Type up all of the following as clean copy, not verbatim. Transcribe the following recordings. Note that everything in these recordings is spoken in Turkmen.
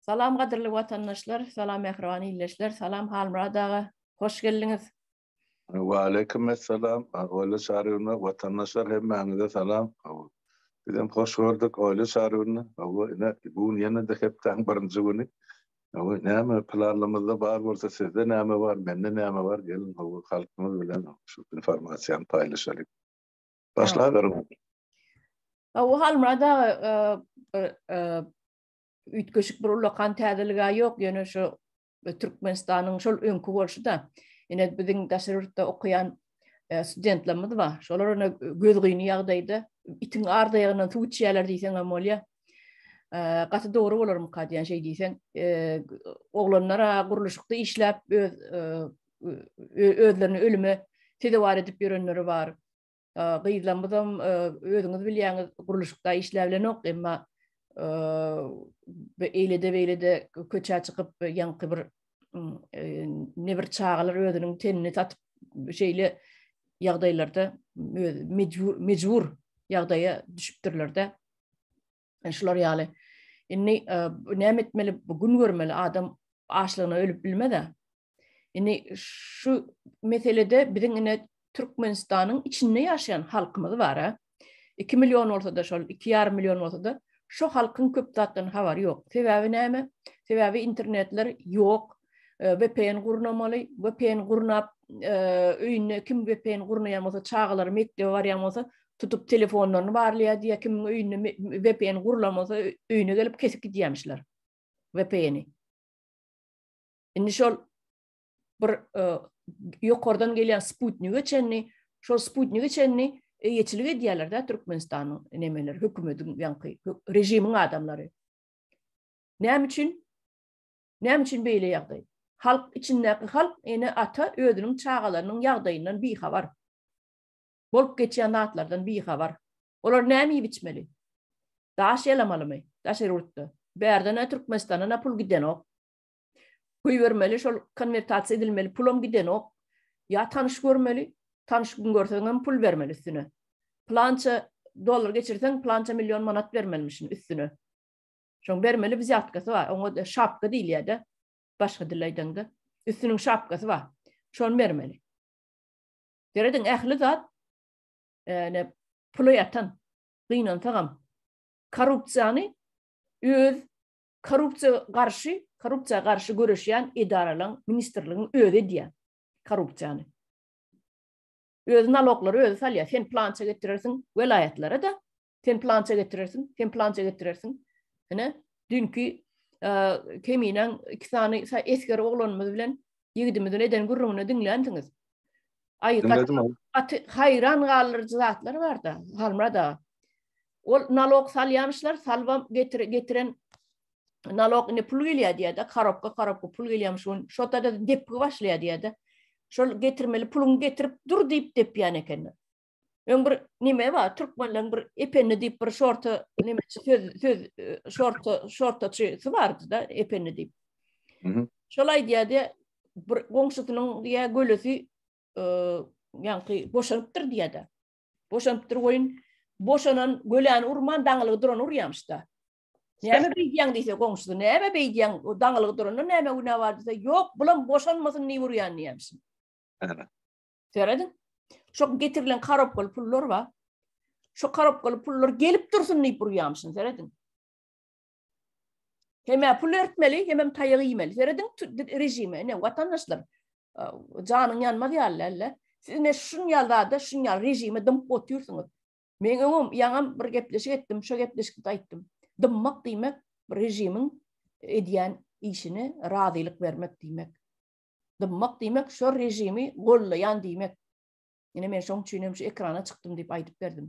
Salam gadyrly watandaşlar, salam mähriban ildeşler, salam Halmyrat aga, hoş geldiňiz. Waleýkim essalam, Oýla Çaryýewna, watandaşlar hemmäňize salam. Bizem hoş gördük Oýla Çaryýewna. Hawa, ine, bu gün ýene-de hepdäň birinji güni. Hawa, näme planlarymyzda bar bolsa sizde näme bar, mende näme bar, geliň hawa halkymyz bilen şu informasiýany paýlaşalyň. Başlaberiň. Hawa, Halmyrat aga, bir üýtgeşik bir ullakan täzelig-ä ýok, ýöne şu Türkmenistanyň şol öňki bolşy-da. Ine biziň daşary ýurtda okaýan e, studentlerimiz bar. Şolar ine gözgyny ýagdaýda itiň ardaýagyndan suw içýärler diýseň hem bolýar. E, gaty dogry bolarmyka diýen şey diýseň, e, oglanlar gurluşykda işläp öz özlerini ölüme sezewar edip ýörenleri bar. Gyzlarymyzam özüňiz bilýäňiz gurluşykda işläbilenok, emma eýlede beýlede köçä çykyp ýaňky bir ne bir çagalar özüniň tenini satyp şeýle ýagdaýlarda öz mejbur mejbur ýagdaýa düşüpdirler-de. Şular ýaly. Indi näme etmeli? Bu gün görmeli adam açlygyna ölüp bilmez-ä. Indi şu meselede biziň ine Türkmenistanyň içinde ýaşaýan halkymyz bar-a. 2 million bolsa-da şol 2,5 million bolsa-da şu halkyň köp zatdan habary ýok. Sebäbi näme? Sebäbi internetler ýok. E, VPN gurnamaly. VPN gurnap e, öýünde kim VPN gurnaýan bolsa, çagalary mekdebe barýan bolsa, tutup telefonlaryny barlaýar diýä, kimiň öýünde VPN gurlan bolsa, öýüne gelip kesip gidýärmişler. VPN-i. Indi şol bir e, ýokardan gelýän sputnige çenli, şol sputnige çenli eýeçilik edýärler-de Türkmenistanyň nemeleri, hökümetiň ýaňky režimiň adamlary. Näme üçin? Näme üçin beýle ýagdaý? Halk içindäki halk ene ata özüniň çagalarynyň ýagdaýyndan bihabar. Bolup geçýän zatlardan bihabar. Olar näme iýip içmeli? Daş ýalamalymy? Daşary ýurtda. Bärden-ä Türkmenistandan-a pul gidenok. Goýbermeli, şol konwertasiýa edilmeli pulam gidenok. Ýa tanyş görmeli, tanyş gün görseňem pul bermeli üstüne. Pylança dollar geçirseň, pylança million manat bermelimişin üstüne. Şoň bermeli wzýatkasy bar. Oňa şapka diýilýär-de, başga dilde aýdaňda. Üstüniň şapkasy bar. Şony bermeli. Serediň, ähli zat ne pula ýatan. Gynansagam korrupsiýany öz korrupsiýa garşy, korrupsiýa garşy göreşýän edaralaryň, ministrligiň özi edýär korrupsiýany. Özi naloglary özi salýar. Sen plança getirersiň welaýatlara-da, sen plança getirersiň, sen plança getirersiň. Ine, düýnki Keminäň iki sany esger oglanymyz bilen ýigidimiziň eden gürrüňini diňlänsiňiz. Aý, gaty haýran galdyryjy zatlar bar-da, Halmyrat aga. Ol nalog salýamyşlar, salybam getir, getiren nalog indi pul gelýär diýýär-de, korobka korobka pul gelýärmiş, şo-da depgi başlaýar diýýär-de. Şol getirmeli puluňy getirip dur diýip depýän ekenler. Öň bir nime bar, türkmenleň bir Ependi diýip bir şorta nimeçi söz söz e, şorta şortaçysy bardy-da, Ependi diýip. Şol aýdýardy, bir goňşusynyň diýä gölesi e, ýaňky boşanypdyr diýýär-de. Boşanypdyr goýun, boşanan göläni urman daňylgy duran urýamyş-da. Näme beýdýäň diýse goňşusy, näme beýdýäň, o daňylgy duranda näme günä bar diýse, ýok, bulam boşanmasyn diýip urýan diýýämişin. Serediň. Şo getirilen korobkaly pullar bar. Şo korobkaly pullar gelip dursun diýip urýamyşyn, serediň. Hem-ä pul ertmeli, hemem taýak iýmeli. Serediň režime, ine watandaşlar. Janyň ýanmaz ýaly däl-de. Siz ine şun ýaly zada, şun ýaly režime dymyp otyrsyňyz. Men öňem ýaňam bir gepleşik etdim, şo gepleşikde aýtdym. Dymmak diýmek bir režimiň edýän işine razylyk bermek diýmek. Dymmak diýmek şo režimi gollaýan diýmek. Ine men şoň üçin hem şu ekrana çykdym diýip aýdyp berdim.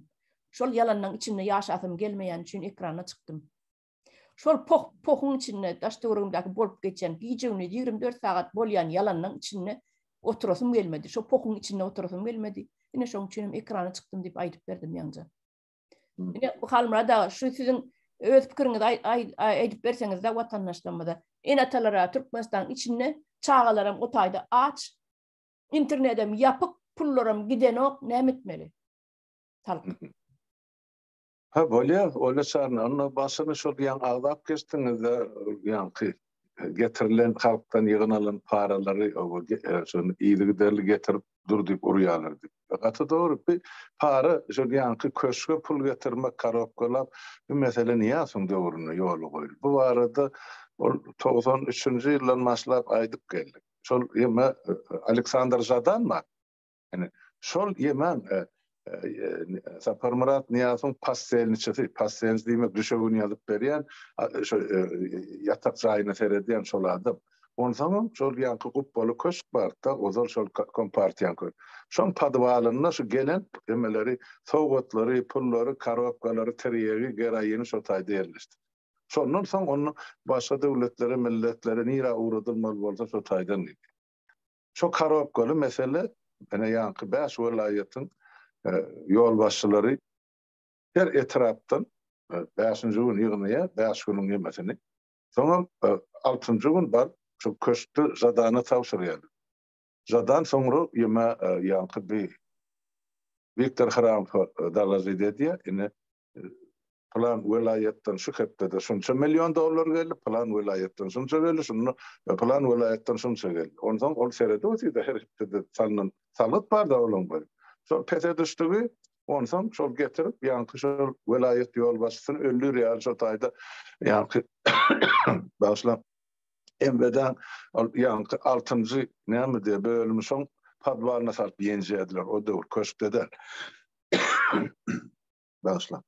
Şol ýalanyň içinde ýaşasym gelmeýän üçin ekrana çykdym. Şol poh pohuň içinde daş töweregimdäki bolup geçen gije-gündiz 24 sagat bolýan ýalanyň içinde oturasym gelmedi. Şo pohuň içinde oturasym gelmedi. Ine şoň üçin hem ekrana çykdym diýip aýdyp berdim ýaňja. Ine Halmyrat aga şu siziň öz pikiriňizi aýdyp berseňizde watandaşlarymyza. Ene-atalara Türkmenistanyň içinde çagalaram o taýda aç, internedem ýapyk, pullaram gidenok, näme etmeli? Halk. Ha bolýar, Olýa Çarna, onda başyny şol ýaňy agzap geçdiňiz-de, ýaňky getirilen halkdan ýygnalan paralary şony yzygiderli getirip dur diýip urýarlar diýip. Gaty dogry, bi para şol ýaňky köşge pul getirmek, korobkalap, bu mesele Nyýazowyň döwründe ýola goýuldy. Bu barada ol 93-nji ýyldan başlap aýdyp geldik. Şol ýeme Aleksandr Žadan bar. Ýani şol ýemäň Saparmyrat Nyýazowyň postelniçisi, postelniç diýmek düşegini ýazyp berýän, şo ýatak jaýyna seredýän şol adam. Onsoňam şol ýaňky gupbaly köşk bardy-da, ozal şol kompartiýaň köşgi. Şoň podwalynda şu gelen emeleri, sowgatlary, pullary, korobkalary, tirýegi, geroini şo taýda ýerleşdirdi. Şondan soň onda başga döwletlere, milletlere nirä ugradylmaly bolsa şo taýdan gidýär. Şo korobkaly mesele ine ýaňky bäş welaýatyň ýolbaşçylary her etrapdan bäşinji gün ýygnaýar, bäş günüň ýemesini. Soňam altynjy gün baryp şo köşkde Žadana tabşyrýarlar. Žadan soňra ýeme ýaňky bi Wiktor Hramowa dalažit edýär, ine Pylan welaýatdan şu hepdede şunça million dollar geldi, pylan welaýatdan şunça geldi, şunda pylan welaýatdan şunça geldi. Onsoň ol seredip otyrdy, her hepdede salnan salgyt bar-da olaň bir. Şol pese düşdügi, onsoň şol getirip, ýaňky şol welaýat ýolbaşçysyny öldürýär şo taýda, ýaňky, bagyşlaň, MWD-niň ol ýaňky altynjy näme diýýär, bölümi şoň podwalyna salyp ýenjýärdiler o döwür, köşkde däl. Bagyşla.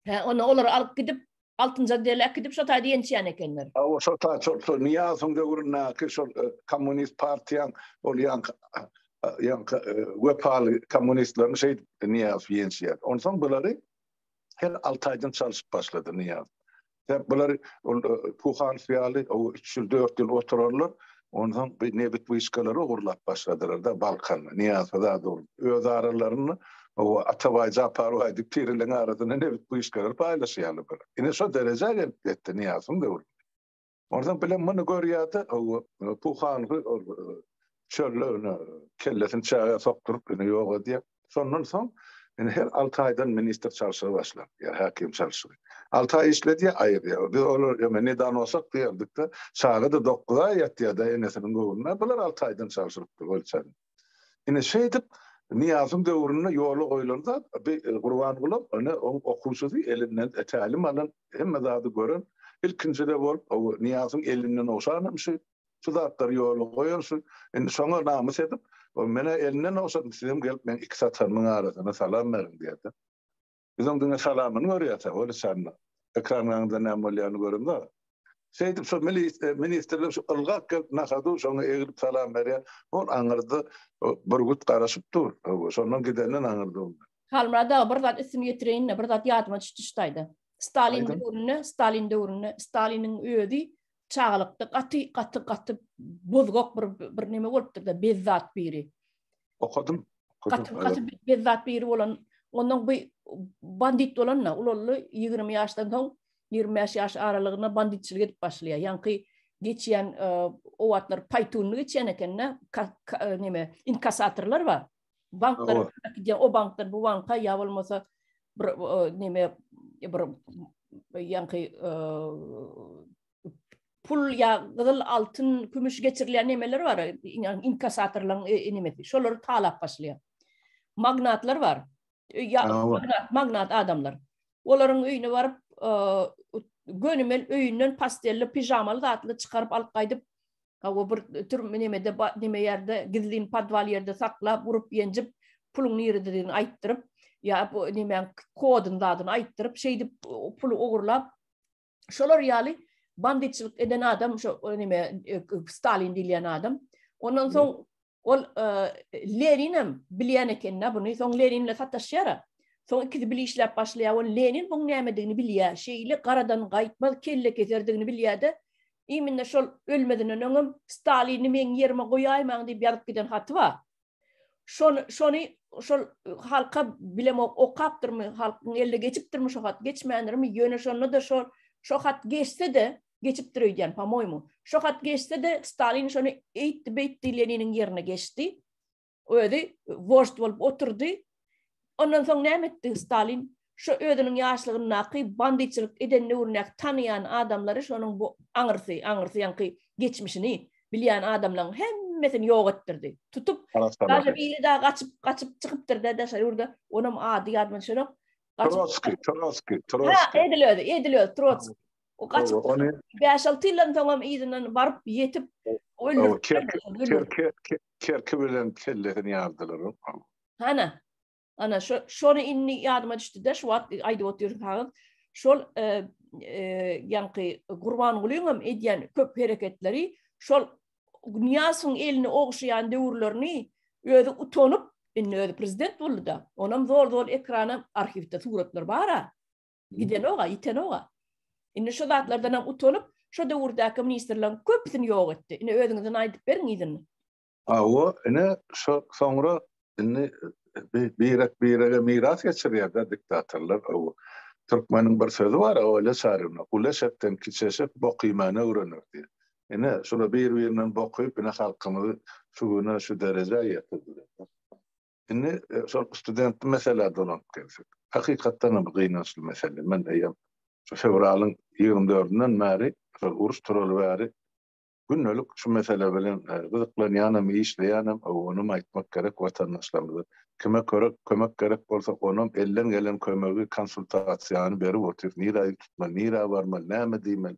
Hä, onda olary alyp gidip, altynjy otdele äkidip, şo taýda ýençýän ekenler. Hawa, şo taý, şol, şol Nyýazowyň döwründäki şol e, kommunist partiýaň ol ýaňky ýaňky e, wepaly kommunistlerini şeýdip Nyýazow ýençýär. Onsoň bulary her alty aýdan çalşyp başlady Nyýazow. Sebäp bular ol Puhanow ýaly o üç ýyl, dört ýyl oturanlar, onsoň bu nebit wyşkalary ogurlap başladylar-da Balkanda, Nyýazowa zat ogurlap. Öz aralarynda o Atabaý, Japarbaý diýip tireleriň arasynda nebit wyşkalary paýlaşýarlar bular. Ine şo derejä gelip ýetdi Nyýazowyň döwründe. Onsoň bilen muny görýär-de, o Puhanowy ol çölde ine kellesini çägä sokduryp ine ýok edýär. Şondan soň indi her alty aýdan ministr çalşygy başlanyp, ýa häkim çalşygy. Alty aý işledýär, aýyrýar. Biz olar ýöne nedanosok diýerdik-de, çaga-da dokuz aý ýatýar-da enesiniň göwnüne, bular alty aýdan çalşyrypdyr ölçäni. Ine şeýdip, Nyýazowyň döwründe ýola goýlan zat, bi Gurbangulam ine oň okuwçysy, elinden tälim alan, hemme zady gören, ilkinjide bolup Nyýazowyň elinden ogşanam şu. Şu zatlary ýola goýan şu. Indi şoňa namys edip, ol menä elinden ogşadym, sizem gelip meň iki saçarymyň arasyna salam beriň diýerdi. Biz oň diňe salamyny görýäs-ä, ol içanda. Ekranyň aňynda näme bolýanyny göremzok. Şeýdip şo ministrler şu ylgap gelip nahadu şoňa eglip salam berýär. Ol aňyrda bürgüt garaşyp dur. Şondan gidenden aňyrda ol. Halmyrat aga bir zat üstüni ýetireýin-de, bir zat ýadyma düşdi şu taýda. Stalin döwründe, Stalin döwründe Staliniň özi çagalykda gaty gaty gaty bozgak bir bir neme bolupdyr-da, bezzat biri. Okadym. Gaty gaty bezzat biri bolan, ondan bu bandit bolan-da, ulaldy 20 ýaşdan soň 25 ýaş aralygynda banditçilik edip başlaýar. Ýaňky geçýän e, o wagtlar paýtunly geçýän ekende, neme, inkassatorlar bar. Banklar gidýän, o bankdan bu banka ýa bolmasa bir neme bir ýaňky pul ýa gyzyl, altyn, kümüş geçirilýän nemeler bar, inkassatorlaryň e, nemesi. Şolary talap başlaýar. Magnatlar bar. Ýa magnat, magnat adamlar. Olaryň öýüne baryp, gönümel öýünden pastelli, pijamaly zatly çykaryp alyp gaýdyp, Hawa bir türme nemede neme ýerde gizlin podwal ýerde saklap urup ýenjip puluň nirededigini aýtdyryp ýa bu nemäň kodyny zadyny aýtdyryp şeýdip puly ogurlap şolar ýaly banditçilik eden adam şo neme e, Stalin diýilýän adam. Ondan soň Ol Leninem bilýän eken-dä buny. Soň Lenin bilen sataşýar-a. Soň ikisi bile işläp başlaýar. Ol Lenin buň nämedigini bilýär. Şeýle garadan gaýtmaz kellekeserdigini bilýär-de, imенно şol ölmezinden öňem Stalini meň ýerime goýaýmaň diýip ýazyp giden haty bar. Şony, şony şol halka bilemok okapdyrmy, halkyň eline geçipdirmi şo hat, geçmändirmi, ýöne şonda-da şol şo hat geçse-de, Geçipdir öýdýän, po-moýmu. Şo hat geçse-de, Stalin şony eýtdi-beýtdi Leniniň ýerine geçdi. Özi wožd bolup oturdy. Ondan soň näme etdi Stalin? Şo özüniň ýaşlygyndaky banditçilik eden döwründäki tanaýan adamlary şonuň bu aňyrsy, aňyrsy ýaňky geçmişini bilýän adamlaryň hemmesini ýok etdirdi. Tutup, daže biri dagy gaçyp, gaçyp çykypdyr-da daşary ýurda, onam ady ýadyma düşenok. Trotskiý, Trotskiý, Trotskiý. Ha, edil özi, edil özi, Trotskiý. O gaçyp, 5-6 ýyldan soňam yzyndan baryp ýetip, öldüripdirler. Kerki bilen kellesini ýardylar. Hana, Ana şo şony indi ýadyma düşdi-de şu wagt aýdyp otyrkaňyz şol ýaňky Gurbangulyň hem edýän köp hereketleri şol Nyýazowyň elini ogşaýan döwürlerini özi utanyp indi özi prezident boldy-da. Onam zol-zol ekrana arhiwde suratlar bar-a. Gidenog-a, ýitenog-a. Indi şo zatlardan hem utanyp şo döwürdäki ministrleriň köpüsini ýok etdi. Indi özüňizden aýdyp beriň yzyny. Hawa, ine, şo soňra indi birek-birege miras geçirýär-de diktatorlar. Hawa. Türkmeniň bir sözi bar, Oýla Çaryýewna, Uly eşekden kiçi eşek bok iýmäni öwrener diýip. Ine, şular bir-birinden bok iýip, ine, halkymyzy şu güne, şu derejä ýetirdiler. Indi şol studentli meselä dolanyp gelsek. Hakykatdan hem gynançly mesele. Men eýýäm şu fewralyň 24-ünden bäri, şol uruş turaly bäri Gündelik şu mesele bilen gyzyklanýanam, işleýänem, onam aýtmak gerek watandaşlarymyza. Kime körek, kömek gerek bolsa, onam elden gelen kömegi, konsultasiýany berip otyrys. Nirä ýüz tutmaly, nirä barmaly, näme diýmeli.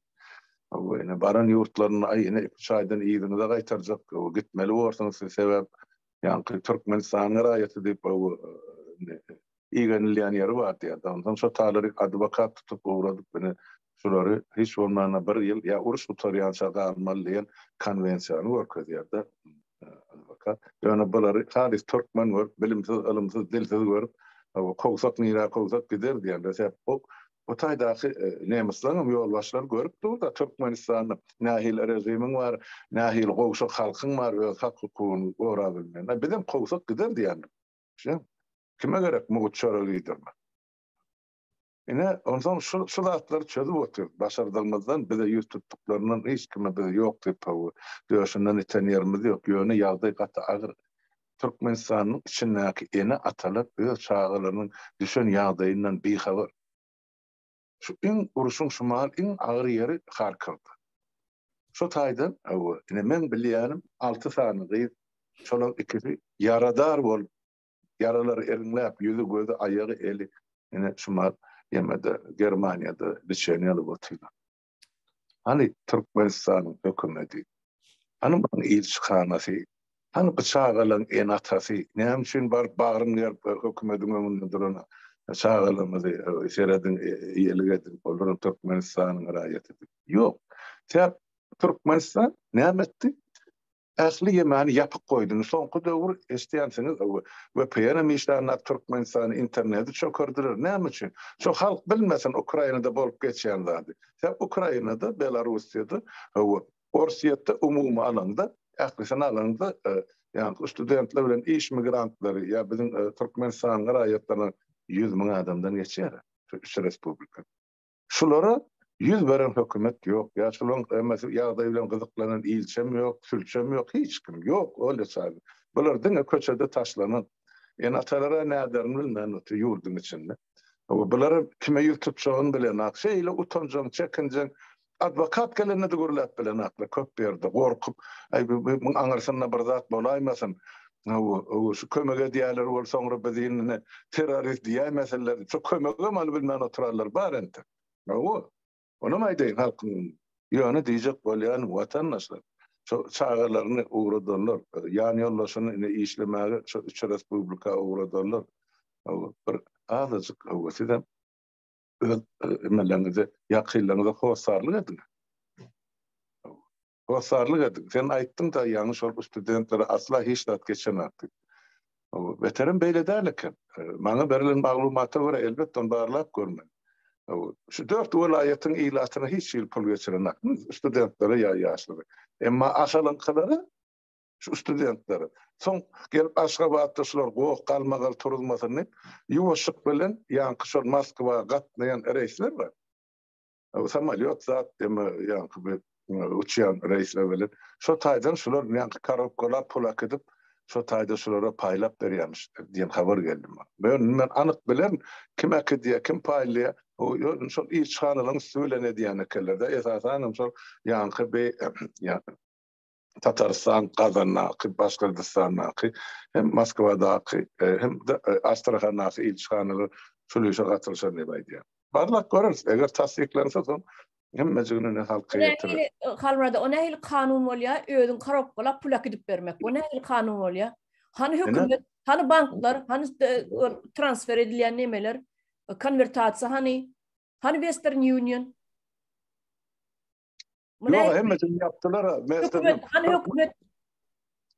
Hawa, ine, baran ýurtlarynda, aý, ine, iki-üç aýdan yzyňyza gaýtarjak, gitmeli borsuňyz siz, sebäp, ýaňky Türkmenistanyň raýaty diýip, hawa, indi igenilýän ýeri bar diýýärdi. Onsoň şo talary adwokat tutup ugradyp, ine, şulary hiç bolmanda bir ýyl ýa uruş gutarýança galmaly diýen konwensiýany görkezýär-de adwokat. Ýöne bulary halys türkmen görüp, bilimsiz, ylymsyz, dilsiz görüp, kowsak nirä kowsak gider diýende, sebäp bu bu taýdaky nemisleňem ýolbaşçylary görüp dur-da Türkmenistanda nähili režimiň bar, nähili gowşak halkyň bar, öz hak-hukugyny gorabilmeýän. Bizem kowsak gider diýýändir. Düşünýäňmi? Kime gerek mugt çörek iýdirmek? Ine, onsoň şu şu zatlary çözüp otyrys. Başardygymyzdan bize ýüz tutduklaryndan hiç kime biz ýok diýip hawa, döşünden iten ýerimiz ýok. Ýöne ýagdaý gaty agyr. Türkmenistanyň içindäki ene-atalar öz çagalarynyň düşen ýagdaýyndan bihabar. Şu iň urşuň şu mahal iň agyr ýeri Harkowda. Şo taýdan hawa, ine meň bilýänim alty sany gyz, şolaň ikisi ýaradar bolup Ýaralary eriňläp, ýüzi, gözi, aýagy, eli ine şumat ýemede Germaniýada liçeniýa alyp otyrlar. Hany Türkmenistanyň hökümeti? Hany munuň ilçihanasy? Hany bu çagalaryň ene-atasy? Näme üçin baryp bagryn gerip hökümediň öňünde duran çagalarymyzy serediň, eýelik ediň, olaram Türkmenistanyň raýaty diýip. Ýok. Sebäp Türkmenistan näme etdi? Ähli ýemäni ýapyk goýdy. Indi soňky döwür eşidýänsiňiz, VPN-em işlänok Türkmenistanda, interneti çökerdiler. Näme üçin? Şo halk bilmesin Ukrainada bolup geçýän zady. Sebäp Ukrainada, Belarussiýada, hawa, Orsýetde umumy alaňda, ählisini alaňda, ýaňky studentler bilen iş migrantlary ýa biziň Türkmenistanyň raýatlaryna 100 müň adamdan geçýär şu üç respublika. Şulara ýüz beren hökümet ýok, ýa şularyň hemmesi ýagdaý bilen gyzyklanan ilçem ýok, sülçem ýok, hiç kim ýok ol çaga. Bular diňe köçede taşlanan, ene-atalara näderini bilmän otyr ýurduň içinde. Bulara kime ýüz tutjagyny bilenak, şeýle utanjaň, çekinjeň, adwokat gelende-de gürläp bilenaklar köp ýerde gorkup, aý bu muň aňyrsynda bir zat bolaýmasyn, hawa, şu kömek edýärler bol soňra bizi indi terrorist diýäýmesinler diýip, şo kömegem alybilmän oturanlar bar entek. Hawa, onam aýdaýyn halkyň öňünde. Ýöne diýjek bolýanym watandaşlar, şo çagalaryny ugradanlar, ýan ýoldaşyny indi işlemäge şo üç respublika ugradanlar, hawa, bir azajyk, hawa, sizem öz emeleriňize, ýakynlaryňyza hossarlyk ediň. Hossarlyk ediň. Sen aýtdyň-da ýaňy şol studentlere asla hiç zat geçenok diýip. Beterem beýle däl eken. Maňa berlen maglumata görä, elbetde ony barlap görmeli. Şu dört welaýatyň ilatyna hiç hili pul geçirenok studentlere ýa ýaşlara. Emma Ahalyňkylara şu studentlere. Soň gelip Aşgabatda şular goh-galmagal turuzmasyn diýip, ýuwaşlyk bilen ýaňky şol Moskwa gatnaýan reýsler bar. Samolýot zat eme ýaňky bir uçýan reýsler bilen. Şo taýdan şular ýaňky korobkalap pul äkidip, şo taýda şulara paýlap berýärmiş diýen habar geldi maňa. Men men anyk bilerin kim äkidýär, kim paýlaýar. O ýöne şol ilçihanalaryň üsti bilen edýän ekenler-de. Esasanam şol ýaňky bi Tatarystan, Gazandaky, Başgyrdystandaky hem Moskwadaky hem-de Astrahandaky ilçihanalar şul işe gatnaşan diýip aýdýar. Barlap göreris. Eger tassyklansa soň hemmejigini ine halka ýetirer. Halmyrada o nähili kanun bolýar? Özüň korobkalap pul äkidip bermek. O nähili kanun bolýar? Hany hökümet, hany banklar, hany transfer edilýän nemeler, konwertasiýa hany? Hany Western Union? Ýok, hemmesini ýapdylar. Hökümet, hany hökümet?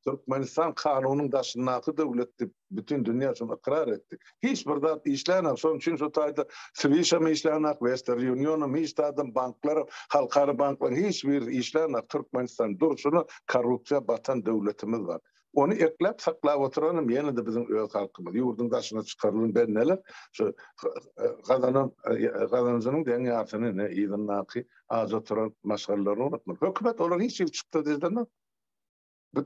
Türkmenistan kanunyň daşyndaky döwlet diýip, bütin dünýä şuny ykrar etdi. Hiç bir zat işlänok. Şonuň üçin şu taýda Swişem işlänok, Western Unionam, hiç zadam, banklaram, halkara banklaryň hiç biri işlänok. Türkmenistan durşuna korrupsiýa batan döwletimiz bar. Ony ekläp saklap oturanam ýene-de biziň öz halkymyz. Ýurduň daşyna çykarylan bendeler şu gazanan gazanjynyň deň ýarsyny ine yzyndaky aç oturan maşgalalaryny unutmaly. Hökümet olar hiç hili çykdajy edenok.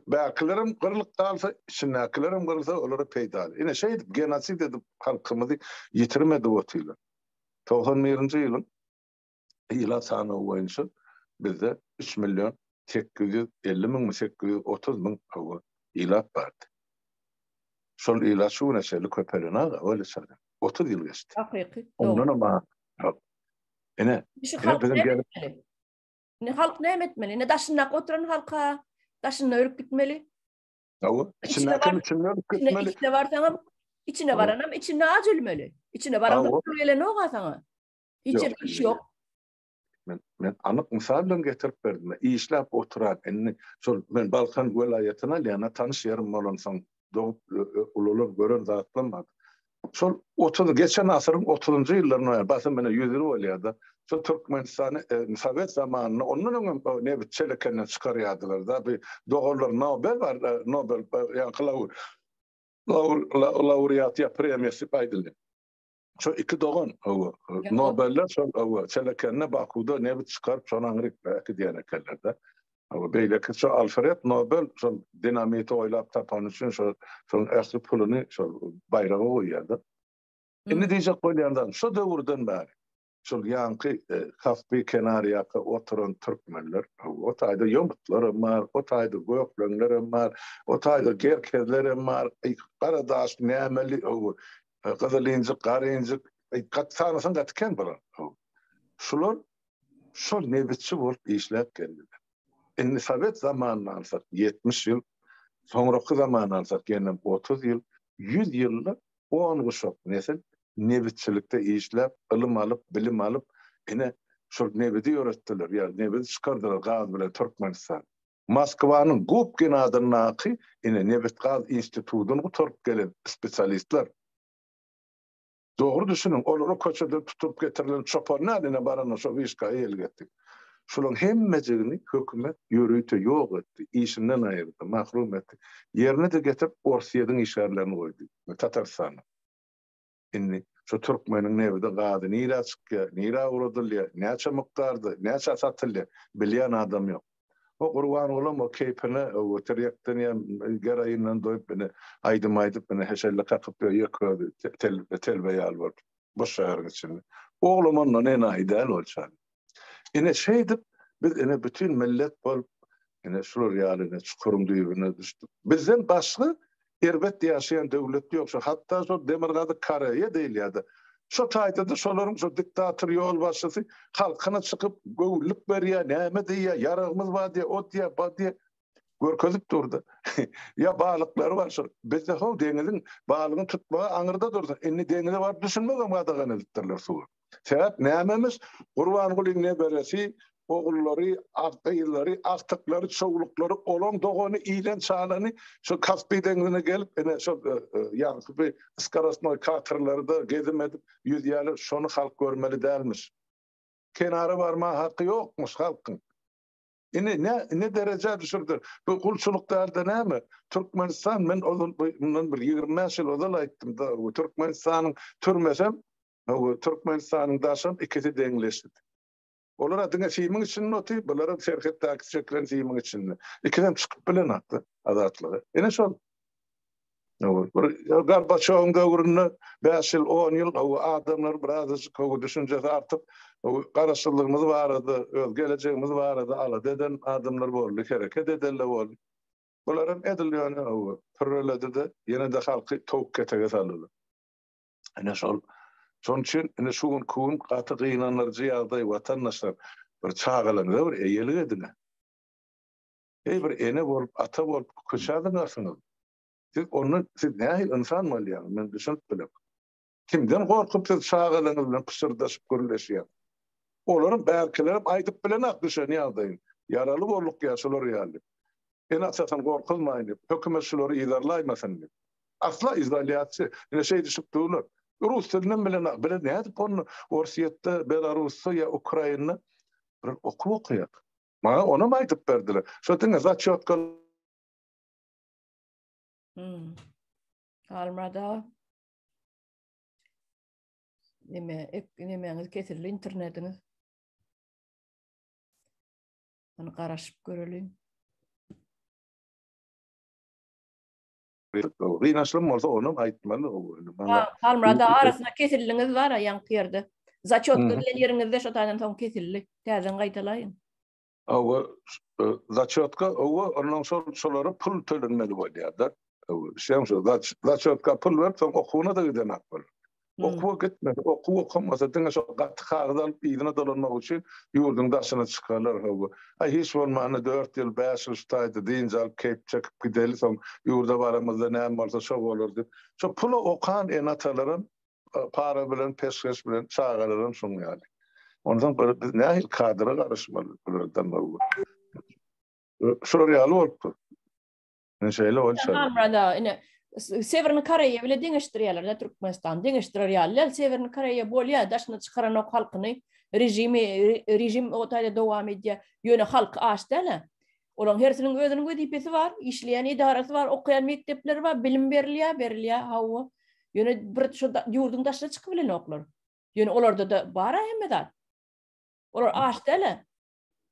Bärkilerem gyrlyp galsa, içindäkilerem gyrylsa olara peýdaly. Ine şeýdip genosid edip halkymyzy ýitirim edip otyrlar. 91-nji ýylyň ilat sanawy boýunça bizde 3 million 850 müňmi 830 müň hawa ilat bardy. Şol ilat şu güne çenli köpelen aga, öyle çaga. 30 ýyl geçdi. Hakyky. Ondan hem az. Ine, ine biziň gelip Ine halk näme etmeli? Ine daşyndaky oturan halka daşynda ölüp gitmeli. Hawa, içindäki içinde ölüp gitmeli. İçine barsaňam, içine baranam içinde aç ölmeli. İçine baran pul gelenok saňa. Hiç ýerde iş ýok. Men men anyk mysal bilen getirip berdim. Işläp oturan indi şol men Balkan welaýatyny alýan, tanyş ýerim bolansoň dogup ulalyp gören zatlarym bar. Şol 30 geçen asyryň 30-njy ýyllarynda basym ine 100 ýyl bolýar-da. Şol Türkmenistany e, Sowet zamanynda ondan öňem nebit çelekenden çykarýardylar-da. Bir doganlar Nobel bar, e, Nobel e, ýa laureat ýa premiýasy aýdylýar. Şo iki dogan, hawa, Nobeller şol, hawa, Çelekende Bakuda nebit çykaryp, şony aňryk äkidýän ekenler-de. Hawa, beýleki şo Alfred Nobel şol dinamiti oýlap tapany üçin şo şonuň ähli puluny şol baýraga goýýar-da. Indi diýjek bolýan zadym, şo döwürden bäri şol ýaňky Kaspi kenarýaka oturan türkmenler, o taýda ýomutlaram bar, o taýda gökleňlerem bar, o taýda gerkezlerem bar, garadaş nämeli, hawa, Gyzyl injik, gara injik, gaty sanasaň gaty kän bular. Şular şol nebitçi bolup işläp geldiler. Indi sowet zamanyny alsak 70 ýyl, soňraky zamany alsak ýene 30 ýyl, 100 ýylda 10 guşak nesil nebitçilikde işläp, ylym alyp, bilim alyp, ine şol nebidi ýöretdiler, ýa nebidi çykardylar gaz bilen Türkmenistan. Moskwanyň Gubkin adyndaky ine nebit-gaz institutyny gutaryp gelen spesialistler. Dogry düşüniň, olara köçeden tutulyp getirilen çopan däl, ine baranda şo wyşka eýelik etdi. Şularyň hemmejigini hökümet ýörite ýok etdi, işinden aýyrdy, mahrum etdi. Ýerine-de getirip Orsýetiň işgärlerini goýdy, Tatarystanyň. Indi şu türkmeniň nebidi gazy nirä çykýar, nirä ugradylýar, näçe mukdarda, näçä satylýar, bilýän adam ýok. O Gurbangulam o keýpine o tirýekden ýa geroinden doýup ine aýdym aýdyp ine heşelle kakyp ýör ýeke özi telbe ýaly bolup boş şäheriň içinde. Oglam ondan enaýy däl ol çaga. Ine şeýdip biz ine bütin millet bolup ine şular ýaly ine çukuryň düýbüne düşdük. Bizden başga erbet ýaşaýan döwlet ýok. Şu hatda şol Demirgazyk Koreýa diýilýärdi. Şo taýda-da şolaryň şo diktator ýolbaşçysy halkyna çykyp göwünlik berýär, näme diýýär, ýaragymyz bar diýýär, o diýýär, bu diýýär. Görkezip durdy. Ýa balyklary bar şol. Bizde how deňiziň balygyny tutmagy aňyrda dursun. Indi deňize baryp düşünmegem gadagan edipdirler suwa. Sebäp nämemiş? Gurbangulyň neberesi, ogullary, gyzlary, agtyklary, çowluklary, olaň dogany, iýlen çalany şo Kaspi deňzine gelip, ine şol e, e, ýaňky bir skorostnoý katerlerde gezim edip ýüzýärler, şony halk görmeli dälmiş. Kenara barma haky ýokmuş halkyň. Ine ne ne derejä düşürdi. Bu gulçulyk dälde näme? Türkmenistan men ozal mundan bir 25 ýyl ozal aýtdym da, Türkmenistanyň türmesem Türkmenistanyň daşam ikisi deňleşdi. Olar diňe simiň içinde otyr, bular serhetdäki çekilen simiň içinde. Ikisem çykyp bilenokdy azatlyga. Ine şol. Bir Gorbaçowyň döwründe 5 ýyl, 10 ýyl adamlar birazajyk düşünjesi artyp, garaşsyzlygymyz barada, öz gelejegimiz barada alada eden adamlar boldy, hereket edenler boldy. Bular hem edil ýöne pürreledi-de, ýene-de halky towuk ketege saldylar. Ine şol. Şonuň üçin ine şu günki gün gaty gynandyryjy ýagdaý watandaşlar. Bir çagalaryňyza bir eýelik ediň. Eý bir ene bolup, ata bolup köçä zyňarsyňyz. Siz ondan siz nähili ynsan bolýaňyz men düşünip bilemok. Kimden gorkup siz çagalaryňyz bilen pyşyrdaşyp gürleşýäňiz? Olaryň bärkilerem aýdyp bilenok düşen ýagdaýyny. Ýaraly bolduk ýa şular ýaly. Ene-atasyny gorkuzmaýyn diýip, hökümet şulary yzarlaýmasyn diýip. Asla izolýasiýa. Ine şeýdişip durlar. Rus dilinem bilenok. Bile nädip onda Orsýetde, Belarusda ýa Ukrainada bir okuw okaýar. Maňa onam aýdyp berdiler. Şo diňe zaçýotka Hmm. Halmyrat aga. Neme, ek, nemäňiz kesildi internetiňiz. Ony garaşyp göreliň. Gynançlym bolsa onam aýtmaly. Halmyrat aga arasynda kesildiňiz bar ýaňky ýerde. Zaçýotka diýen ýeriňizde şo taýdan soň kesildi. Täzeden gaýtalaýyň. Hawa, zaçýotka, hawa, ondan şol şolara pul tölenmeli bolýar-da. Şeň şo, zaçýotka pul berip, soň okuwyna-da gidenak bol. Okuwa gitmese, okuw okamasa, diňe şo gaty kagyz alyp yzyna dolanmak üçin ýurduň daşyna çykarlar, hawa. Aý, hiç bolmanda dört ýyl, bäş ýyl şu taýda dynç alyp, keýp çekip gideli, soň ýurda baramyzda näme bolsa şo bolar diýip. Şo pula okan ene-atalaram para bilen, peşgeş bilen çagalaram şoň ýaly. Onsoň bir biz nähili kadra garaşmaly bulardan Şular ýaly bolupdyr. Ine şeýle bolsa. Halmyrat aga, ine Sewerny Koreýa bile deňeşdirýärler de Türkmenistan. Deňeşdirer ýaly däl. Sewerny Koreýa bolýar, daşyna çykaranok halkyny. Režimi, režim o taýda dowam edýär. Ýöne halk aç däl-ä. Olaryň hersiniň özüniň wezipesi bar, işleýän edarasy bar, okaýan mekdepleri bar, bilim berilýär, berilýär, hawa. Ýöne bir şu ýurduň daşyna çykyp bilenoklar. Ýöne olarda-da bar-a hemme zat. Olar aç däl-ä.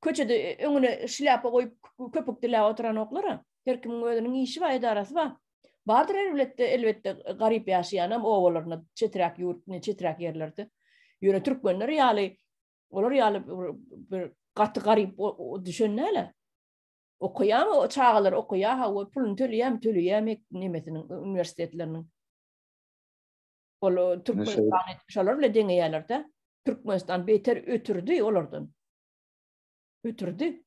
Köçede öňüne şlýapa goýup köpük diläp oturanoklar-a. Her kimiň özüniň işi bar, edarasy bar. Bardyr elbetde, elbetde garyp ýaşaýanam obalarynda, çeträk ýurt, çeträk ýerlerde. Ýöne türkmenler ýaly Olar ýaly bir gaty garyp düşen däl. Okaýarmy o çagalar okaýar hawa puluny töleýärmi töleýär nemesiniň uniwersitetleriniň. Ol Türkmenistan şolar bilen deňeýärler-de. Türkmenistan beter ötürdi olardan. Ötürdi.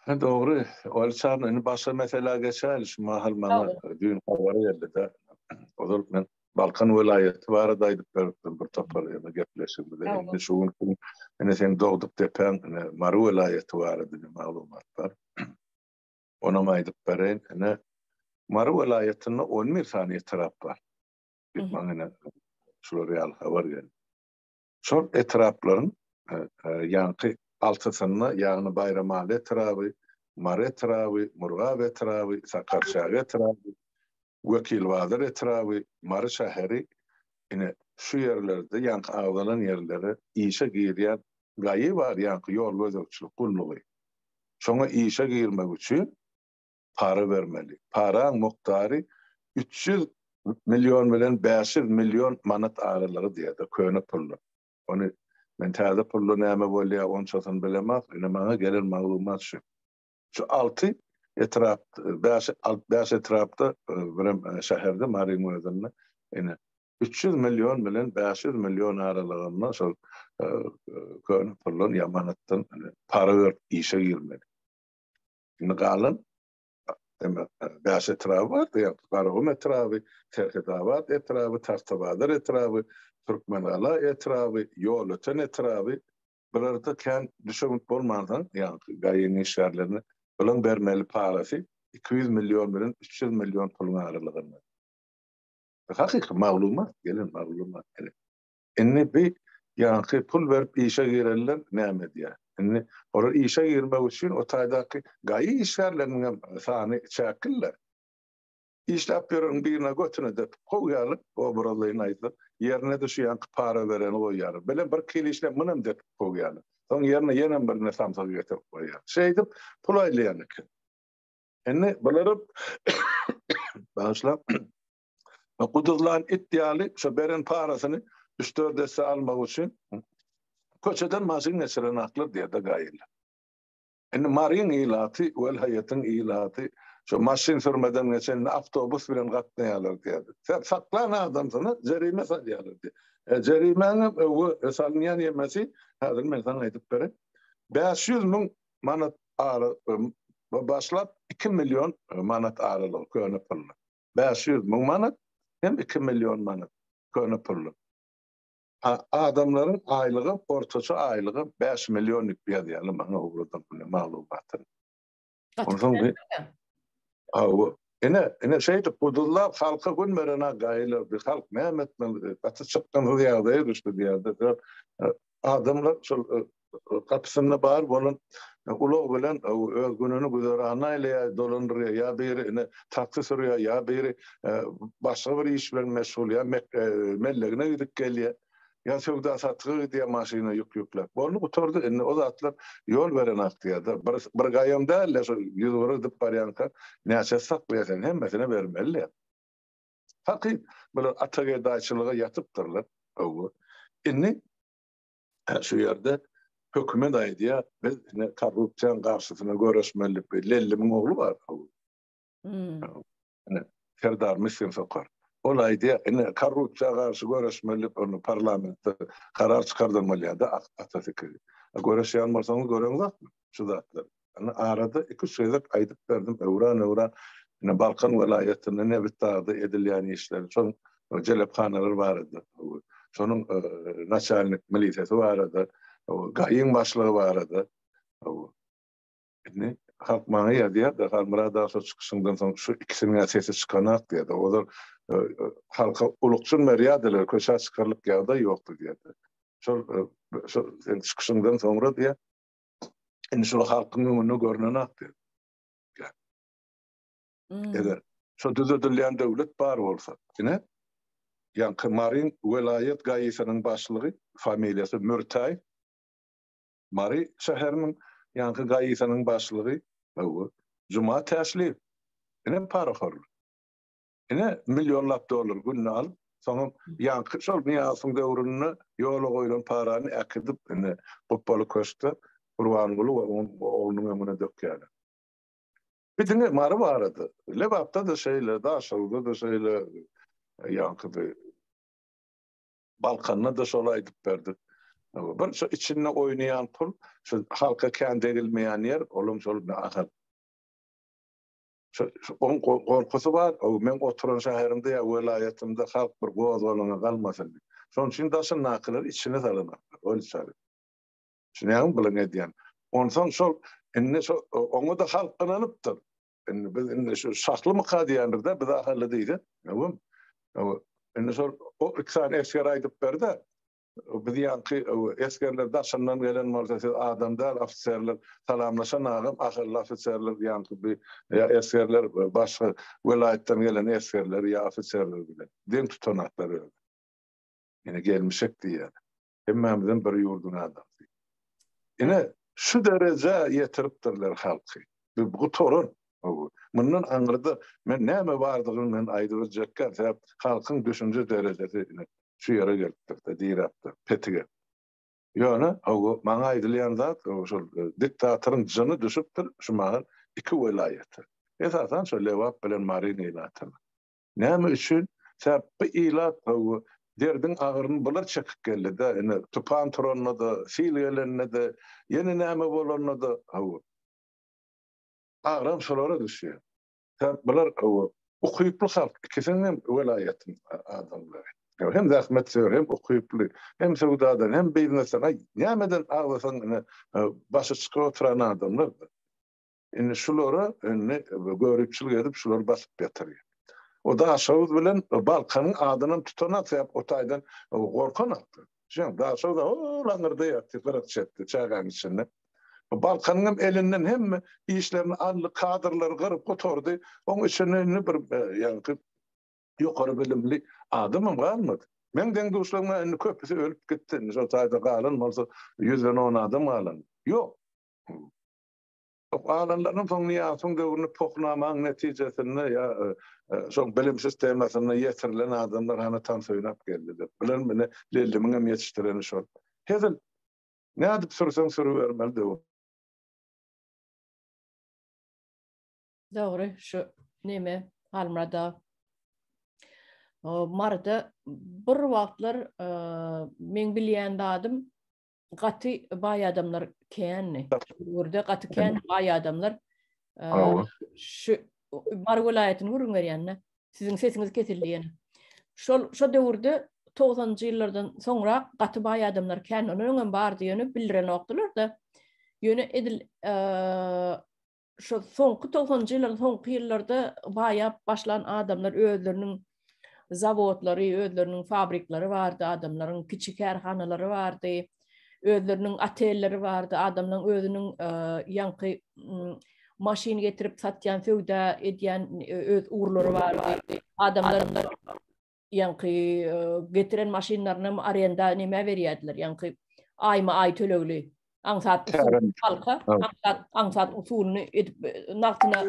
Dogry. Ol çarny indi başga meselä geçäýeli. Şu mahal maňa düýn habar geldi-de. Ozal men Balkan welaýaty barada aýdyp beripdim bir topar ýene gepleşigimizde. Indi şu gün ine seň dogduk depäň ine Mary welaýaty barada bir maglumat bar. Onam aýdyp bereýin. Ine Mary welaýatynda 11 sany etrap bar. Diýip maňa ine şular ýaly habar geldi. Şol etraplaryň ýaňky altysynda, ýagny Baýramaly etraby, Mary etraby, Murgap etraby, Sakarçäge etraby, Wekilbazar etraby, Mary şäheri, ine, şu ýerlerde, ýaňky agzalan ýerlere işe girýän GAI bar, ýaňky ýol gözegçilik gullugy. Şoňa işe girmek üçin para bermeli. Paraň mukdary 300 million bilen 500 million manat aralygy diýýär-de, köne pulda. Ony men täze pulda näme bolýar, onçasyny bilemok, ine maňa gelen maglumat şu. Şu alty etrap, bäş, bäş etrapda, birem şäherde, Maryň özünde ine 300 million bilen 500 million aralygynda şol köne puldan ýa manatdan para berip işe girmeli. Indi galan bäş etraby bar, ýagny Garagum etraby, Serhetabat etraby, Tagtabazar etraby, Türkmengala etraby, Ýolöten etraby. Bularda kän düşewünt bolmansoň, ýagny GAI-niň işgärlerine bulaň bermeli parasy 200 million bilen 300 million puluň aralygynda. Hakyky maglumat, gelen maglumat. Indi bi ýaňky pul berip işe girenler näme edýär? Indi olar işe girmek üçin o taýdaky GAI işgärleriniň hem sany çäkli-le. Işläp ýöreniň birine götüne depip kowýarlar, obrazlaýyn aýtsak, ýerine-de şu ýaňky para bereni goýýarlar. Bilen bir kili işläp munam depip kowýarlar. Soň ýerine ýenem birine samsygy getirip goýýarlar. Şeýdip pul aýlaýan eken. Indi bulary bagyşla guduzlan it ýaly şo beren parasyny üç-dört esse almak üçin köçeden maşyn geçirenaklar diýýär-de gaýylar. Indi Maryň ilaty, welaýatyň ilaty şo maşyn sürmeden geçen indi awtobus bilen gatnaýarlar diýýärdi. Sebäp saklan adamsyna jerime salýarlar diýýär. E, jerimäňem öwgi salynýan ýemesi, häzir men saňa aýdyp bereýin. 500 müň manat ara başlap 2 million manat aralygy köne pully. 500 müň manat hem 2 million manat köne pully. Adamlaryň aýlygy ortaça aýlygy 5 million diýip ýazýarlar maňa ugradan pully maglumatyny. Onsoň Hawa, ine, ine şeýdip guduzlap halka gün berene gaýylar, bir halk näme etmeli, gaty çykgynsyz ýagdaýa düşdi diýýärdi. Adamlar şol gapysynda bar bolan ulag bilen öz gününi güzeranyny aýlaýar, dolandyrýar, ýa biri ine taksi sürýär, ýa biri başga bir iş bilen meşgul, ýa mellegine gidip gelýär, ýa söwda-satyga gidýär maşyna ýük ýükläp. Boldy, gutardy, indi o zatlar ýol berenak diýýär-de. Bir, bir gaýam däl-de, şo 140 gidip barýanka näçesi saklaýar sen, hemmesine bermeli diýýär. Hakyt, bular atagedaýçylyga ýatypdyrlar. Hawa. Indi şu ýerde hökümet aýdýar, biz ine korrupsiýanyň garşysyna göreşmeli diýip, Lellimiň ogly bar. Hmm. Ine Serdar Miskin Sokar. Ol aýdýar, ine korrupsiýa garşy göreşmeli diýip, ony parlamentde karar çykardyrmaly ýa-da atasy kiri. Göreşýän bolsaňyz göreňzokmy şu zatlary? Ine arada iki-üç gezek aýdyp berdim, öwran-öwran ine Balkan welaýatynda Nebitdagda edilýän işleri, şoň jelephanalar barada, şonuň naçalnik milisesi barada, GAI-iň başlygy barada. Indi halk maňa ýazýar-da, Halmyrat aga şo çykyşyňdan soň şu ikisiniň-ä sesi çykanak diýýär-de. Ozal halka ulukjyn berýärdiler, köçä çykarlyk ýagdaý ýokdy diýýär-de. Şol şol seň çykyşyňdan soňra diýýär, Indi şol halkyň öňünde görnenak diýip. Hmm. Eger şo düzedilýän döwlet bar bolsa, ine, ýaňky Maryň welaýat GAI-siniň başlygy, familiýasy Mürtäý, Mary şäheriniň ýaňky GAI-siniň başlygy, Juma Täşliýew, ine parahorlar. Ine, millionlap dollar günde alyp, soňam ýaňky şol Nyýazowyň döwründe ýola goýlan parany äkidip, indi Gupbaly köşkde Gurbanguly we onuň oglunyň öňüne dökýärler. Bu diňe Mary barada. Lebapda-da şeýle, Daşoguzda-da şeýle, ýaňky bir Balkanda-da şol aýdyp berdik. Bir şu içinde oýnaýan pul, şu halka kän degilmeýän ýer, olam şol Ahal. Oň gorkusy bar, meň oturan şäherimde ýa welaýatymda halk bir gozgalaňa galmasyn diýip. Şonuň üçin daşyndakylary içine salanoklar, ol içeri. Düşünýäňmi bulaň edýän? Onsoň şol indi şo oňa-da halk ynanypdyr. Indi biz indi şu şahlymyka diýendir-de, biz ahally diýse, öwüm. Indi şol o iki sany esger aýdyp berdi. Biz ýaňky esgerler daşyndan gelen bolsa siz adam däl ofiserler salamlaşan agam ahally ofiserler ýaňky bi ýa esgerler başga welaýatdan gelen esgerler ýa ofiserler bilen deň tutanaklar özi. Ine gelmişek diýýär. Hemmämizem bir ýurduň adamsy. Ine şu derejä ýetiripdirler halky. Bu gutaran. Mundan aňyrda men näme bardygyny men aýdybiljekgä sebäp halkyň düşünje derejesi ine şu ýere gelipdir-de, diräpdir, petige. Ýöne, hawa, maňa aýdylýan zat, şol diktatoryň jyny düşüpdir şu mahal iki welaýata. Esasan şo Lebap bilen Maryň ilatyna. Näme üçin? Sebäp bu ilat, hawa, derdiň agyryny bular çekip geldi-de, ine, tupan turanda-da, sil gelende-de, ýene näme bolanda-da, hawa, agram şolara düşýär. Sebäp bular ukyply halk, ikisiniň hem welaýatyň adamlary. Hem zähmetsöýer, hem ukyply, hem söwdadan, hem biznesden, aý, nämeden agzasaň ine başy çykyp oturan adamlar. Indi şulara indi göripçilik edip şulary basyp ýatyrýar. O Daşoguz bilen Balkanyň adynam tutanak, sebäp o taýdan gorkanakdy. Şeň Daşoguz ol aňyrda ýatdy, gyrak çetde, çägäň içinde. Balkanyň hem elinden hemme işlerini aldy, kadrlary gyryp gutardy. Oň içinde indi bir ýaňky ýokary bilimli adamam galmady. Meň deň-duşlarymyň indi köpüsi ölüp gitdi. Indi şo taýda galan bolsa ýüzden on adam galan. Ýok. Galanlarynyň soň Nyýazowyň döwründe pohnamaň netijesinde ýa şol bilim sistemasynda ýetirilen adamlar hany tans oýnap geldiler. Bilen mine Lellimiň hem ýetişdireni şol. Hezil nädip sürseň sürübermeli döwür. Dogry şu neme Halmyrat aga. Maryda bir wagtlar meň bilýän zadym gaty baý adamlar kändi. Döwürde gaty kän baý adamlar. Şu Mary welaýatyny gürrüň berýän-de. Siziň sesiňiz kesildi ýene. Şol şo döwürde 90-njy ýyllardan soňrak gaty baý adamlar kän. Ondan öňem bardy ýöne bildirenokdylar-da. Ýöne edil şu soňky 90-njy ýyllaryň soňky ýyllarda baýap başlan adamlar özleriniň zawodlary, özleriniň fabrikleri bardy, adamlaryň kiçi kärhanalary bardy, özleriniň otelleri bardy, adamlaryň özüniň ýaňky maşyn getirip satýan, söwda edýän öz ugurlary bardy. Adamlar ýaňky getiren maşynlaryny arenda nämä berýärdiler, ýaňky aýma-aý tölegli. Aňsat halka, aňsat, aňsat usulyny edip nagtyna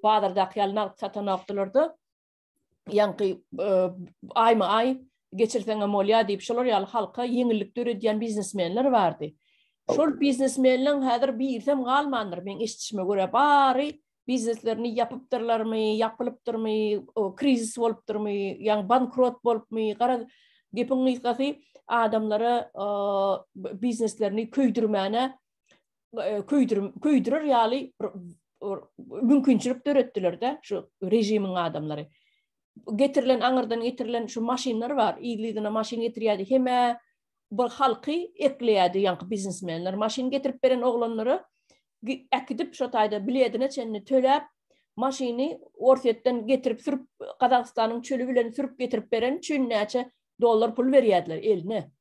bazardaky ýaly nagt satanokdylar-da. Ýaňky aýma-aý geçirseňem bolýar diýip, şolar ýaly halka ýeňillik döredýän biznesmenler bardy. Şol biznesmenleň häzir birisem galmandyr, meň eşidişime görä, bary bizneslerini ýapypdyrlarmy, ýapylypdyrmy, krizis bolupdyrmy, ýagny bankrot bolupmy, garaz, gepiň gysgasy, adamlara bizneslerini köýdürmäne, köýdür, köýdürer ýaly bir mümkinçilik döretdiler-de şu režimiň adamlary. Getirilen, aňyrdan getirilen şu maşynlar bar, yzly-yzyna maşyn getirýärdi, hem-ä bir halky ekleýärdi ýaňky biznesmenler. Maşyn getirip beren oglanlara äkidip şo taýda biledine çenli töläp, maşyny Orsýetden getirip sürüp Gazagystanyň çöli bilen sürüp getirip beren üçin näçe dollar pul berýärdiler eline.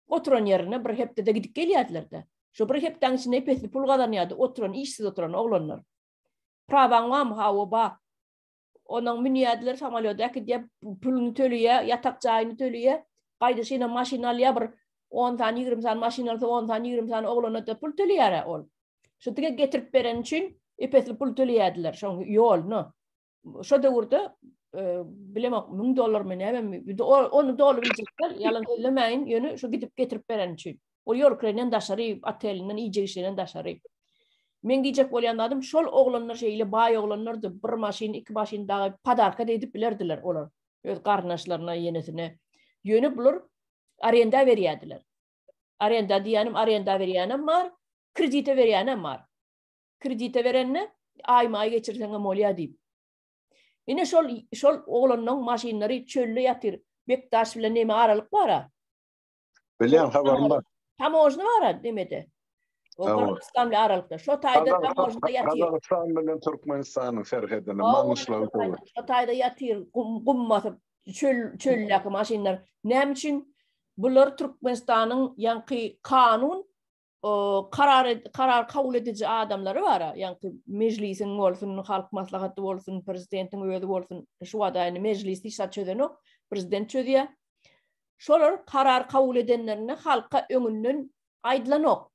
Oturan ýerine bir hepdede gidip gelýärdiler-de. Şo bir hepdäň içinde ep-esli pul gazanýardy oturan işsiz oturan oglanlar. Prawaň barmy? Hawa bar. Onuň münýärdiler samolýoda äkidýär, puluny töleýär, ýatak jaýyny töleýär. Gaýdyşyna maşyn alýar bir 10 sany, 20 sany maşyn alsa 10 sany, 20 sany oglana-da pul töleýär ol. Şu dige getirip beren üçin epesli pul töleýärdiler şoň ýoluna. Şo döwürde e, bilemok 1000 dollarmy nämemi, ony doly biljek däl, ýalan sözlemäýin, ýöne şu gidip getirip beren üçin. Ol ýol kirenden daşary, otelinden, iýjek işinden daşary. Men diýjek bolýan zadym, şol oglanlar şeýle baý oglanlardy, bir maşyn, iki maşyn dagy podarka da edip bilerdiler olar. Öz garyndaşlaryna, ýenesine. Ýöne bular arenda berýärdiler. Arenda diýýänim, arenda berýänem bar, kredite berýänem bar. Kredite berende aýma-aý geçirseňem bolýar diýip. Ine şol şol oglanlaryň maşynlary çölde ýatyr. Bekdaş bilen neme aralyk bar-a. Bilýän habarym bar. Tamožny bar demede. O Gyrgyzystan bilen aralykda. Şo taýda tamožnda ýatyr. Gazagystan bilen Türkmenistanyň serhedinde Maňgyşlagyň töweregi. Şo taýda ýatyr gum, gum basyp çöl çöldäki maşynlar. Näme üçin bular Türkmenistanyň ýaňky kanun karar karar kabul ediji adamlary bar, ýaňky mejlisiň bolsun, halk maslahaty bolsun, prezidentiň özi bolsun, şu wada indi mejlis hiç zat çözenok, prezident çözýär. Şolar karar kabul edenlerinde halka öňünden aýdylanok.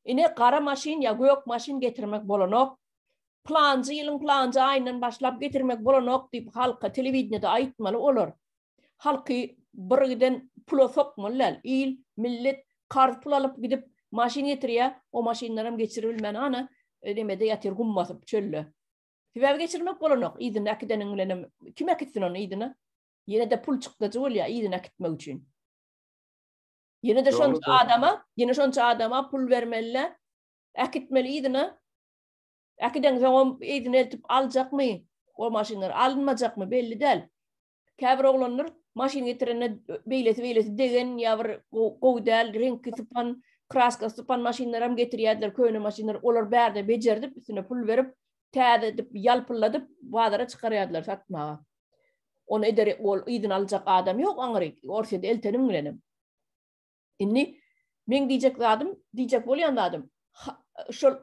Ine gara maşyn ýa gök maşyn getirmek bolanok. Planjy ýylyň planjy aýyndan başlap getirmek bolanok diýip halka telewideniýede aýtmaly olar. Halky bir giden pula sokmaly däl. Il, millet karz pul alyp gidip maşyn getirýär, o maşynlaram geçiribilmän ana nemede ýatyr gum basyp çölde. Sebäbi geçirmek bolanok, yzyna äkideniň bilenem kim äkitsin ony yzyna? Ýene-de pul çykdajy bolýar yzyna äkitmek üçin. Ýene-de şonça adama, ýene şonça adama pul bermeli, äkitmeli yzyna. Äkideňsoňam yzyna eltip aljakmy? O maşynlar alynmajakmy belli däl. Käbir oglanlar maşyn getirende beýlesi-beýlesi degen ýa bir gowy däl reňki sypan, kraskasy sypan maşynlaram getirýärdiler, köne maşynlar. Olar bärde bejerdip, üstüne pul berip, täze edip, ýalpylladyp bazara çykarýardylar satmaga. Ony eder, ol yzyny aljak adam ýok aňyry, Orsýete elteniň bilenem. Indi meň diýjek zadym, diýjek bolýan zadym, şol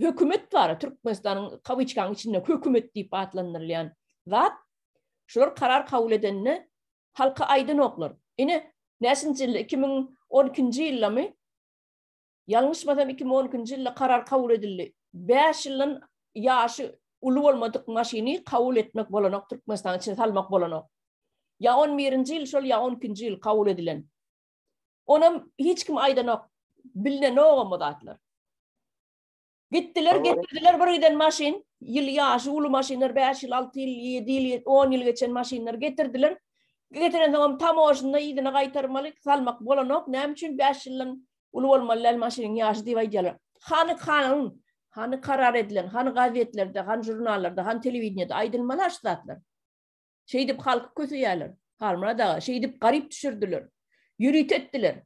hökümet bar, Türkmenistanyň kawyçkanyň içinde hökümet diýip atlandyrylýan zat, şular karar kabul edende halka aýdanoklar. Ine, näçinji ýylda, 2012-nji ýyldamy? Ýalňyşmasam 2012-nji ýylda karar kabul edildi. 5 ýyldan ýaşy uly bolmadyk maşyny kabul etmek bolanok, Türkmenistanyň içine salmak bolanok. Ýa 11-nji ýyl şol, ýa 12-nji ýyl kabul edilen. Onam hiç kim aýdanok, bilinenogam o zatlar. Gitdiler, getirdiler bir giden maşyn, ýyl ýaşy uly maşynlar, 5 ýyl, 6 ýyl, 7 ýyl, 10 ýyl geçen maşynlar getirdiler. Getirensoňam tamožnda yzyna gaýtarmaly, salmak bolanok. Näme üçin 5 ýyldan uly bolmaly däl maşynyň ýaşy diýip aýdýarlar. Hany kanun, hany karar edilen, hany gazetlerde, hany žurnallarda, hany telewideniýede aýdylmaly şu zatlar. Şeýdip halky köseýärler. Halmyrat aga, şeýdip garyp düşürdiler. Ýörite etdiler.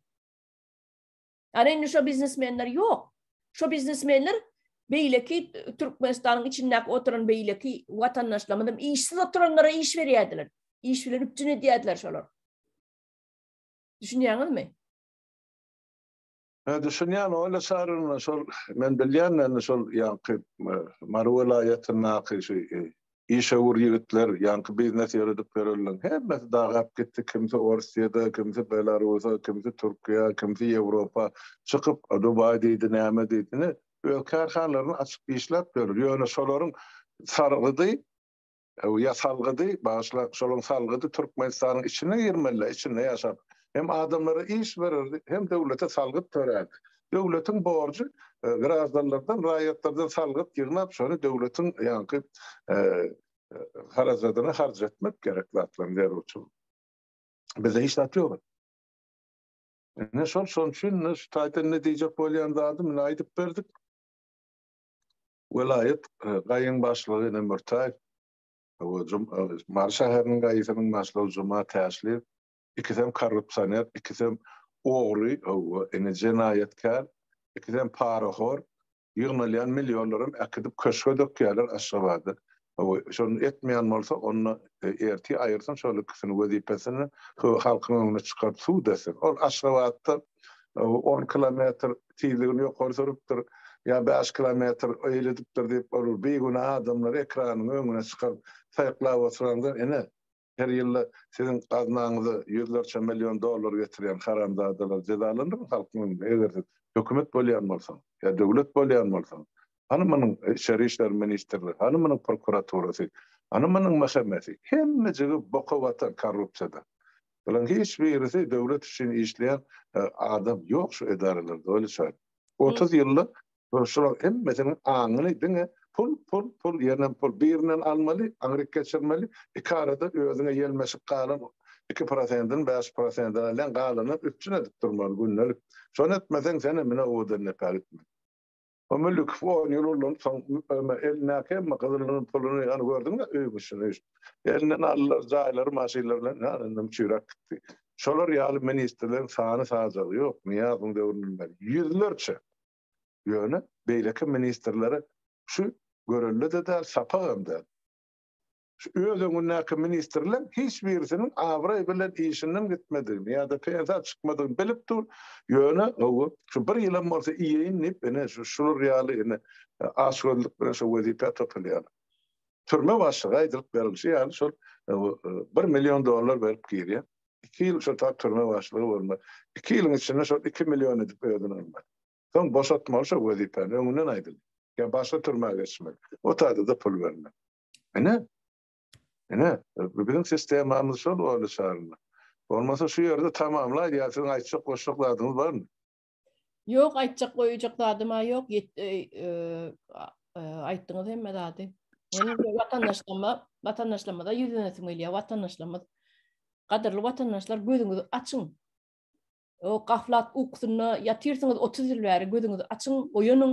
Ana indi şo biznesmenler ýok. Şo biznesmenler beýleki Türkmenistanyň içindäki oturan beýleki watandaşlarymyzam işsiz oturanlara iş berýärdiler. Iş bilen üpjün edýärdiler şolar. Düşünýäňizmi? Hä, düşünýän, oýla Çaryna, şol men bilýän indi şol ýaňky Mary welaýatyndaky şu işewür ýigitler, ýaňky biznes ýöredip ýörenleriň hemmesi dagap gitdi, kimsi Orsýede, kimsi Belarusa, kimsi Türkiýä, kimsi Ýewropa çykyp, Dubaý diýdi, näme diýdi, ine, öz kärhanalaryny açyp işläp ýörler. Ýöne şolaryň sargydy Ýa salgydy, bagyşla, şolaň salgydy Türkmenistanyň içine girmeli, içinde ýaşap. Hem adamlara iş bererdi, hem döwlete salgyt törärdi. Döwletiň borjy graždanlardan, raýatlardan salgyt ýygnap, şony döwletiň ýaňky harajadyna harç etmek gerek zatlaryň zerurçylygy. Bizde hiç zat ýok. Ine şol, şonuň üçin şu taýdan ne diýjek bolýan zadym ine aýdyp berdik. Welaýat GAI-iň başlygy Ine Mürtäýew we Mary şäheriniň GAI-siniň başlygy Juma Täşliýew ikisem korrupsioner, ikisem ogry, ine jenaýatkär, ikisem parahor, ýygnalýan millionlaram äkidip köşge dökýärler Aşgabada. Şony etmeýän bolsa, onda ertir aýyrsyn şol ikisini wezipesinden, halkyň öňüne çykaryp sud etsin. Ol Aşgabatda on kilometr tizligini ýokary sürüpdir, ýa bäş kilometr eýle edipdir diýip, ol bigünä adamlary ekranyň öňüne çykaryp saýyklap oturandan, ine, her ýylda siziň gaznaňyza ýüzlerçe million dollar getirýän haramzadalary jezalandyryň halkyň öňünde, eger siz hökümet bolýan bolsaňyz, ýa döwlet bolýan bolsaňyz. Hany munuň içeri işler ministrligi, hany munuň prokuraturasy, hany munuň MHM-si? Hemmejigi boka batan korrupsiýada. Bularyň hiç birisi döwlet üçin işleýän adam ýok şu edaralarda, öyle şaýt. 30 ýylda şularyň hemmesiniň aňyny diňe pul, pul, pul, ýenem pul. Birinden almaly, aňryk geçirmeli, iki arada özüňe ýelmeşip galan 2 prosentini, 5 prosentini alýaň, galanyny üpjün edip durmaly gündelik. Şony etmeseň senem ine owadan nepä gitmeli. O Mülükow on ýyl ulanyp soň elindäki hemme gyzylyny puluny hany gördüňmi öýüň içini elinden aldylar jaýlary maşynlary bilen hany indem çüýräp gitdi. Şolar ýaly ministrleriň sany sajagy ýok Nyýazowyň döwründen bäri ýüzlerçe. Ýöne beýleki ministrlere şu görelde-de däl sapagam däl. Şu öz öňündäki ministrleň hiç birisiniň abraý bilen işinden gitmedigini ýa-da pensiýa çykmadygyny bilip dur, ýöne hawa, şu bir ýylam bolsa iýeýin diýip, ine, şu şular ýaly ine, açgözlük bilen şu wezipä topulýarlar. Türme başlygy aýdylyp berilişi ýaly şol bir million dollar berip girýär. Iki ýyl şo tak türme başlygy bolmaly. Iki ýylyň içinde şol iki million edip özüne almaly. Soň boşatmaly şo wezipäni, öňünden aýdylýar. Ýa başga türmä geçmeli. O taýda-da pul bermeli. Ine, ine, biziň sistemamyz şol boldy çaryna. Bolmasa şu ýerde tamamlaý, ýa siziň aýtjak goşjak zadyňyz barmy? Ýok, aýtjak goýjak zadym-a ýok. Aýtdyňyz hemme zady. Men watandaşlaryma, watandaşlarymyza ýüzlenesim gelýär. Watandaşlarymyz, gadyrly watandaşlar, gözüňizi açyň. O gaflat ukusynda ýatyrsyňyz 30 ýyl bäri gözüňizi açyň, oýanyň,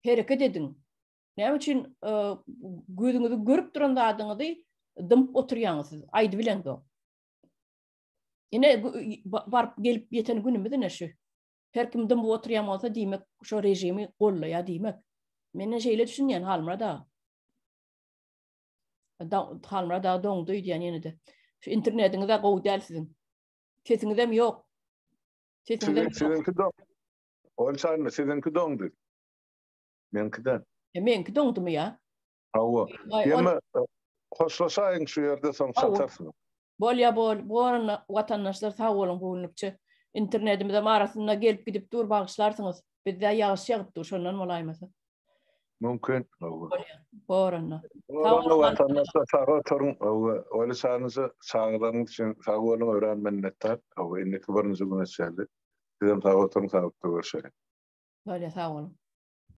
hereket ediň. Näme üçin gözüňizi görüp duran zadyňyzy dymyp oturýaňyz siz? Aýdybileňzok. Ine baryp gelip ýeten günümiz ine şu. Her kim dymyp oturýan bolsa diýmek şo režimi gollaýar diýmek. Men şeýle düşünýän Halmyrat aga. Halmyrat aga doňdy öýdýän ýene-de. Şu internetiňiz-ä gowy däl siziň. Sesiňizem ýok. Sesiňizem ýok. Siziňki doň. Olçaýmy, siziňki doňdy. Meňki däl. E, meňki doňdumy ýa? Hawa. Ýeme hoşlaşaýyň şu ýerde soň çatarsyň. Bolýa bol, borun watandaşlar sag boluň bu günlükçe. Internetimizem arasynda gelip gidip dur bagyşlarsyňyz. Bizde ýagyş ýagyp dur şondan bolaýmasa. Mümkin. Bolýar. Bor onda. Sag boluň watandaşlar, sag oturyň. Oýly çagyňyza, çagalaryňyz üçin sag boluň, örän minnetdar. Indiki birinji güne çenli. Sizem sag oturyň, saglykda görşeliň. Bolýar, sag boluň.